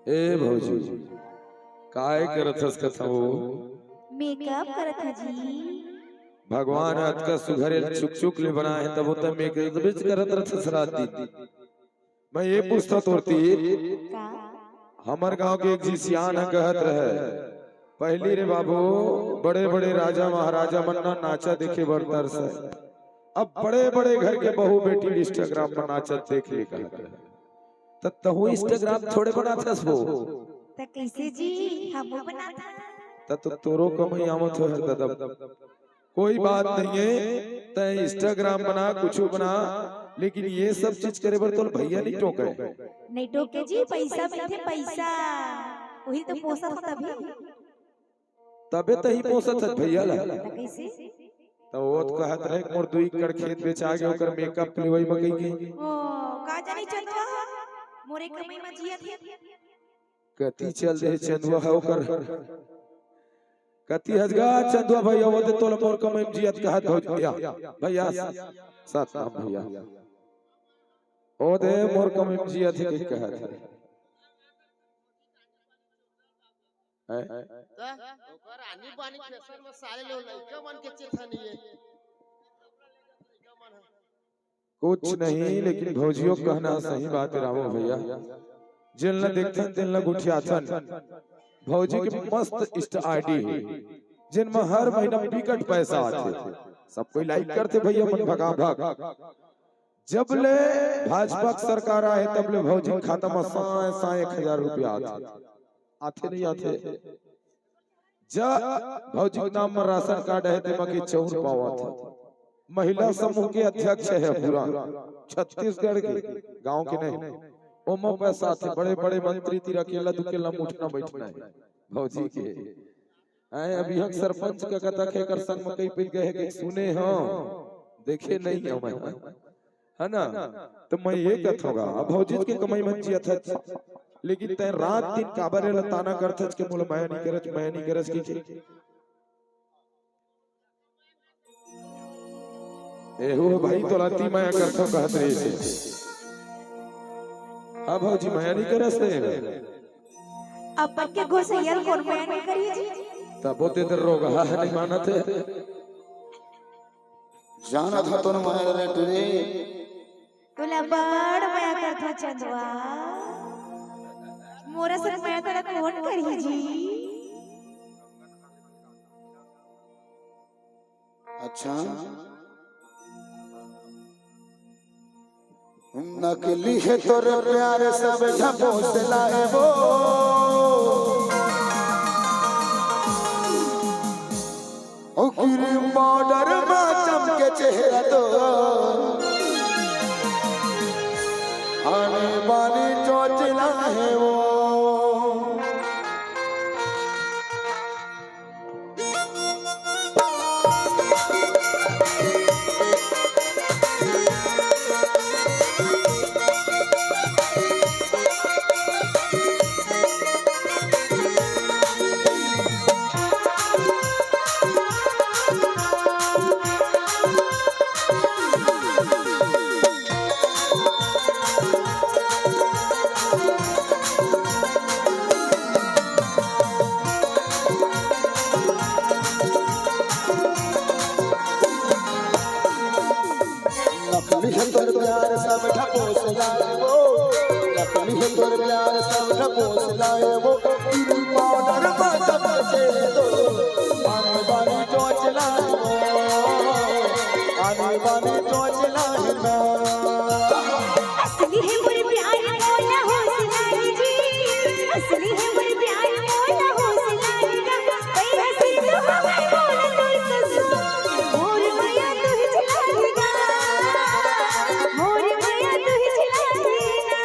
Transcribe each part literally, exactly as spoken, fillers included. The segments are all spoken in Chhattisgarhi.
ए भौजी, काय करत हस कथा वो? मेकअप करत हस जी। भगवान अतका सुघर ल चुक चुक ले बनाए हे, तब वो त मेकअप करत रथस रात दिन। मैं ये पूछता तोर तीर, का? हमर गांव के एक जी सियान ह कहत रहे, पहली रे बाबू, बड़े बड़े राजा महाराजा मन ना नाचा देखे बर तरसय। अब बड़े बड़े घर के बहू बेटी Instagram म नाचत देख ले कहत रहे। त तहूं Instagram थोड़े बनाथस वो? त कइसे जी, हमू बनाथन। त, त तोरो कमई आवत हो हर ददब। कोई बात नहीं है, तैं Instagram बना, कुछ बना, लेकिन ये सब चीज करे बर तोला भैया नहीं टोके। नहीं टोके जी, पैसा मिलथे, पैसा। वही तो पोसत हो तभी। तबे तही पोसत हस भैया ला। त कइसे? त वो तो कहत रहे, "मोर दू एकड़ खेत बेचा गे, ओकर मेकअप लेवई म कही के।" ओ, का जानी चंदवा, मोरे कमई म जियत हे। कति चल दे चंदवा ह ओकर। कति हस गा चंदवा भैया, वो दे तोला मोर कमई म जियत कहत भैया। भैया, सतनाम भैया। वो दे मोर कमई म जियत हे के कहत हे। हैं? त ओकर आनी बानी फैशन म साले लो लइका मन के चेथनी हे। कुछ नहीं, लेकिन भौजियो कहना सही बात हे रामू भैया। जेन ला देखथन, तेन ला गुठियाथन। भौजी के मस्त Insta ID हे, जेन म हर महीना बिकट पैसा आथे। सब कोई like करथे भैया मन भगा भग। जब ले भाजपा के सरकार आहे, तब ले भौजी के खाता म साय साय एक हजार रुपया आथे। आथे नहीं आथे? जा भौजी के नाम म राशन कार्ड हे, तेमा के चाउर पावत हे। महिला समूह के अध्यक्ष हे पूरा छत्तीसगढ़ के, गांव के नहीं। ओमा पैसा आथे, बड़े बड़े मंत्री तीर अकेला दुकेला म उठना बैठना हे भौजी के। आए, अभी हम सरपंच के कथा के कर संग म कई पिल गए हे कि सुने हंव, देखे नहीं हंव मैं। है ना? त मैं ये कहत हंव गा, अब भौजी के कमई म जियत हस, लेकिन तैं रात दिन काबर एला ताना करथस के मोला मया नहीं करस, मया नहीं करस कहिके? एहू भाई तोला अति मया करथंव कहत रहिस हे। हाँ भौजी, मया नहीं करस तैं। अपन के गोसैया ल कोन मया नहीं करही जी? तबो ते दर रोगहा ह नहीं मानत हे। जानत हंव तोन मया रे टुरी। तोला बड़ मया करथंव चंदवा। मोर असन मया तोला कोन करही जी? अच्छा, नकली हे तोर प्यार सब ढपोसला हे वो। ओ क्रीम पाउडर म चमके चेहरा तो, आनी बानी चोचला हे वो। नकली हे तोर प्यार सब ढपोसला हे वो, नकली हे तोर प्यार सब ढपोसला हे वो, क्रीम पाउडर म चमके तो, आनी बानी चोचला हे वो, आनी बानी चोचला हे ना। असली हे मोर प्यार मोला होसला हे जी, असली हे मोर प्यार मोला होसला हे ना। कई हंसी तो हवे मोला तोर कसम, मोर मया तुही झिलाही ना, मोर मया तुही झिलाही ना।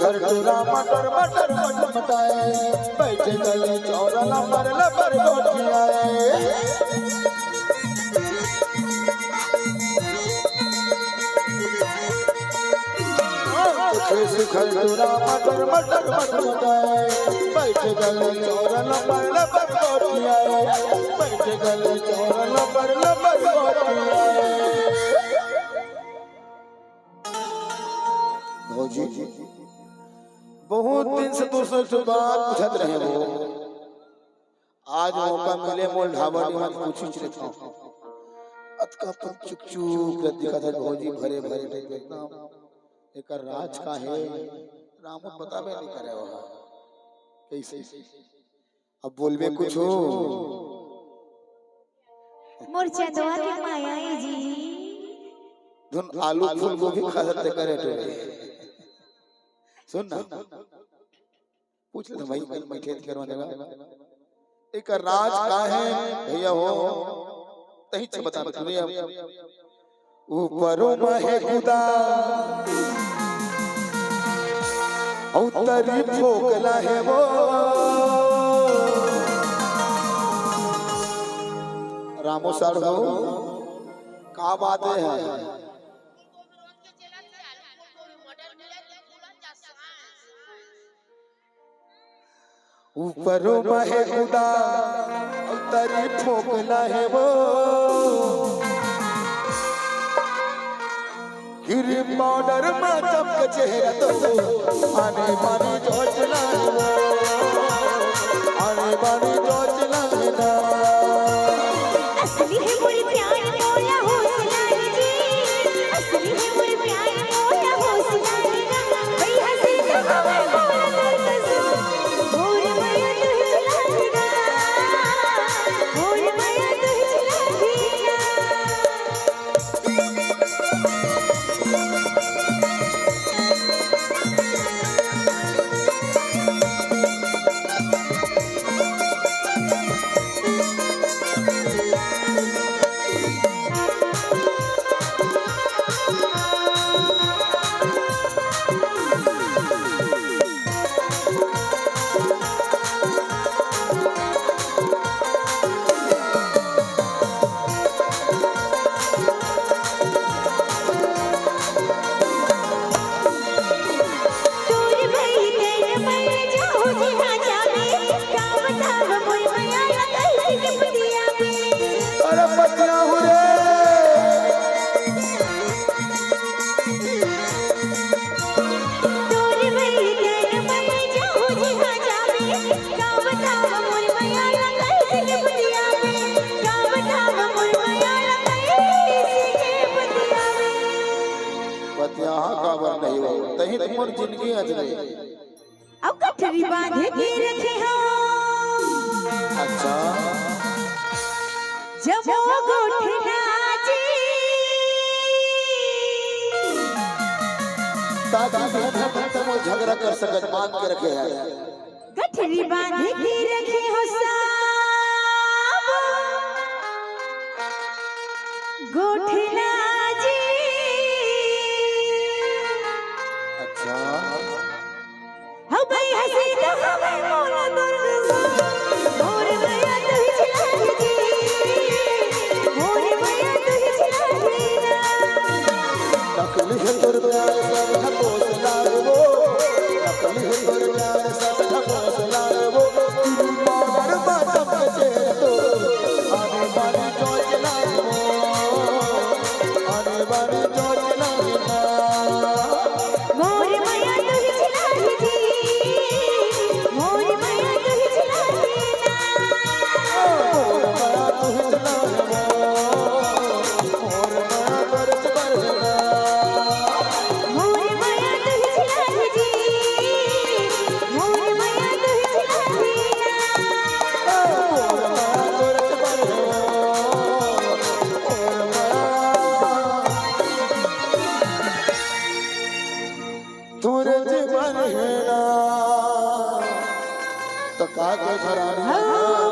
घर टूरा मटर मटर मटमटाए, बैठे गले चौरा लबर लबर गोठियाए। देखे सुखल टूरा मटर मटर मटमटाए, बैठे गले चौरा लबर लबर गोठियाए, बैठे गले चौरा लबर लबर गोठियाए। भौजी, बहुत दिन से तोर से बात पूछत रहे हो। आज मौका मिले, मोल ढाबा निवास पूछी चिरत हूँ। अतका पन चुक चुक दिखत है भौजी, भरे भरे टाइप एकदम। एकर राज का है, रामो बताबे नहीं करे वहाँ। कैसे? अब बोलबे कुछ हो। मोर चंदवा के माया ए जी। धुन आलू फूल गोभी खा सकते करे टोरे। सुन ना, पूछ ले भाई, मैं ठेठ करवा देगा। एक राज का है भैया हो, तही से बता, सुनिए अब। ऊपरों में है खुदा, अउ तरी फोकला है वो। रामो साढ़ू, का बात है? ऊपरों में है खुदा, अउ तरी फोकला है वो। क्रीम पाउडर में चमक चेहरा तो, आने बानी चोचला है वो, आने बानी चोचला है ना। असली है मोर प्यार मोला होश लागे जी, असली है मोर प्यार मोला होश लागे ना। भई हंसी तो हवे मोर दर्द सो, मोर मया तुझ लागे ना, मोर मया तुझ लागे ना। बतियाहा काबर नहीं हो, तही तो मोर जिंदगी अजले। अउ गठरी बांध के रखे हो। अच्छा। जब वो गोठला जी। दादा, दादा, दादा, वो झगड़ा कर सकत, बांध के रखे है। गठरी बांध के रखे हो सब गोठला जी। अच्छा। हवे हसी तो हवे मोर दुर्ग, मोर मया तुझ लागे जी, मोर मया तुझ लागे ना। नकली है तोर प्यार सब ढकोसला वो, नकली है तोर प्यार सब ढकोसला वो। पाउडर बाटम के तो आने बानी चोचला वो, आने बानी चोचला ना। मोर मया तुझ लागे जी, मोर मया तुझ लागे ना। मोर मया तुझ लागे ना। मोर मया तुझ लागे ना। मोर मया तुझ लागे जी, मोर मया तुझ लागे ना। मोर मया तुझ लागे ना। मोर मया तोरे जीवन हेरा। तो का के घरानी? हाँ।